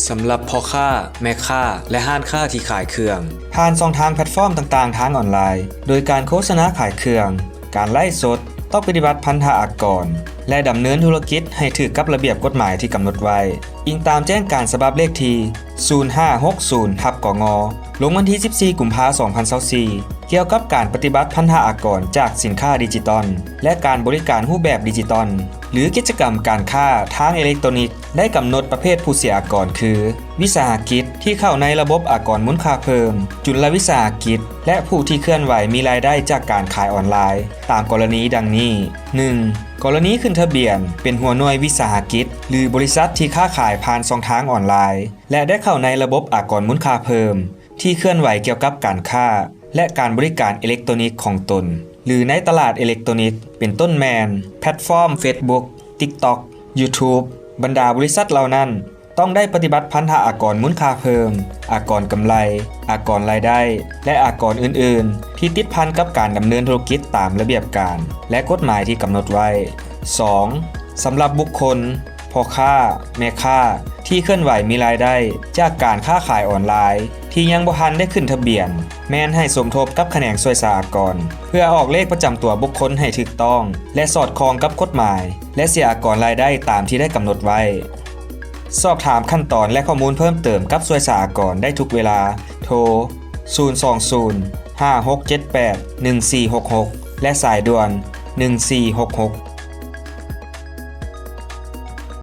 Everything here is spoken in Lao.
ສຳລັບພໍ່ຄ້າ, ແມ່ຄ້າ ແລະ ຮ້ານຄ້າທີ່ຂາຍເຄື່ອງ ຜ່ານຊ່ອງທາງແພລດຟອມຕ່າງໆທາງອອນລາຍ ໂດຍການໂຄສະນາຂາຍເຄື່ອງ, ການໄລຟ໌ສົດ ຕ້ອງປະຕິບັດພັນທະອາກອນ ແລະ ດຳເນີນທຸລະກິດໃຫ້ຖືກກັບລະບຽບກົດໝາຍທີ່ກຳນົດໄວ້, ອີງຕາມແຈ້ງການສະບັບເລກທີ ສູນຫ້າຫົກສູນ ທັບ ກງ ລົງວັນທີ ສິບສີ່ ກຸມພາ ສອງພັນຊາວສີ່ ກ່ຽວກັບການປະຕິບັດພັນທະອາກອນຈາກສິນຄ້າດິຈິຕອນ ແລະ ການບໍລິການຮູບແບບດິຈິຕອນ ຫຼື ກິດຈະກຳການຄ້າທາງເອເລັກໂຕນິກ ໄດ້ກຳນົດປະເພດຜູ້ເສຍອາກອນຄື ວິສາຫະກິດທີ່ເຂົ້າໃນລະບົບອາກອນມູນຄ່າເພີ່ມ, ຈຸນລະວິສາຫະກິດ ແລະ ຜູ້ທີ່ເຄື່ອນໄຫວມີລາຍໄດ້ຈາກການຂາຍອອນລາຍ ຕາມກໍລະນີດັ່ງນີ້: ໜຶ່ງ ກໍລະນີຂຶ້ນທະບຽນເປັນຫົວໜ່ວຍວິສາຫະກິດ ຫຼື ບໍລິສັດທີ່ຄ້າຂາຍຜ່ານຊ່ອງທາງອອນລາຍ ແລະ ໄດ້ເຂົ້າໃນລະບົບອາກອນມູນຄ່າເພີ່ມ ທີ່ເຄື່ອນໄຫວກ່ຽວກັບການຄ້າ ແລະ ການບໍລິການເອເລັກໂຕນິກຂອງຕົນ ຫຼື ໃນຕະຫຼາດເອເລັກໂຕນິກ ເປັນຕົ້ນແມ່ນ ແພລດຟອມ Facebook, TikTok, YouTube ບັນດາບໍລິສັດເຫຼົ່ານັ້ນ ຕ້ອງໄດ້ປະຕິບັດພັນທະອາກອນມູນຄ່າເພີ່ມ, ອາກອນກຳໄລ, ອາກອນລາຍໄດ້ ແລະ ອາກອນອື່ນໆ ທີ່ຕິດພັນກັບການດຳເນີນທຸລະກິດຕາມລະບຽບການ ແລະ ກົດໝາຍທີ່ກຳນົດໄວ້. ສອງ ສຳລັບບຸກຄົນ, ພໍ່ຄ້າ, ແມ່ຄ້າ ທີ່ເຄື່ອນໄຫວມີລາຍໄດ້ຈາກການຄ້າຂາຍອອນລາຍ ທີ່ຍັງບໍ່ທັນໄດ້ຂຶ້ນທະບຽນ ແມ່ນໃຫ້ສົມທົບກັບຂະແໜງສ່ວຍສາອາກອນ ເພື່ອອອກເລກປະຈຳຕົວບຸກຄົນໃຫ້ຖືກຕ້ອງ ແລະ ສອດຄ່ອງກັບກົດໝາຍ ແລະ ເສຍອາກອນລາຍໄດ້ຕາມທີ່ໄດ້ກຳນົດໄວ້. ສອບຖາມຂັ້ນຕອນ ແລະ ຂໍ້ມູນເພີ່ມເຕີມກັບສ່ວຍສາອາກອນໄດ້ທຸກເວລາ. ໂທ ສູນສອງສູນ ຫ້າຫົກເຈັດແປດ ໜຶ່ງສີ່ຫົກຫົກ ແລະ ສາຍດ່ວນ ໜຶ່ງສີ່ຫົກຫົກ.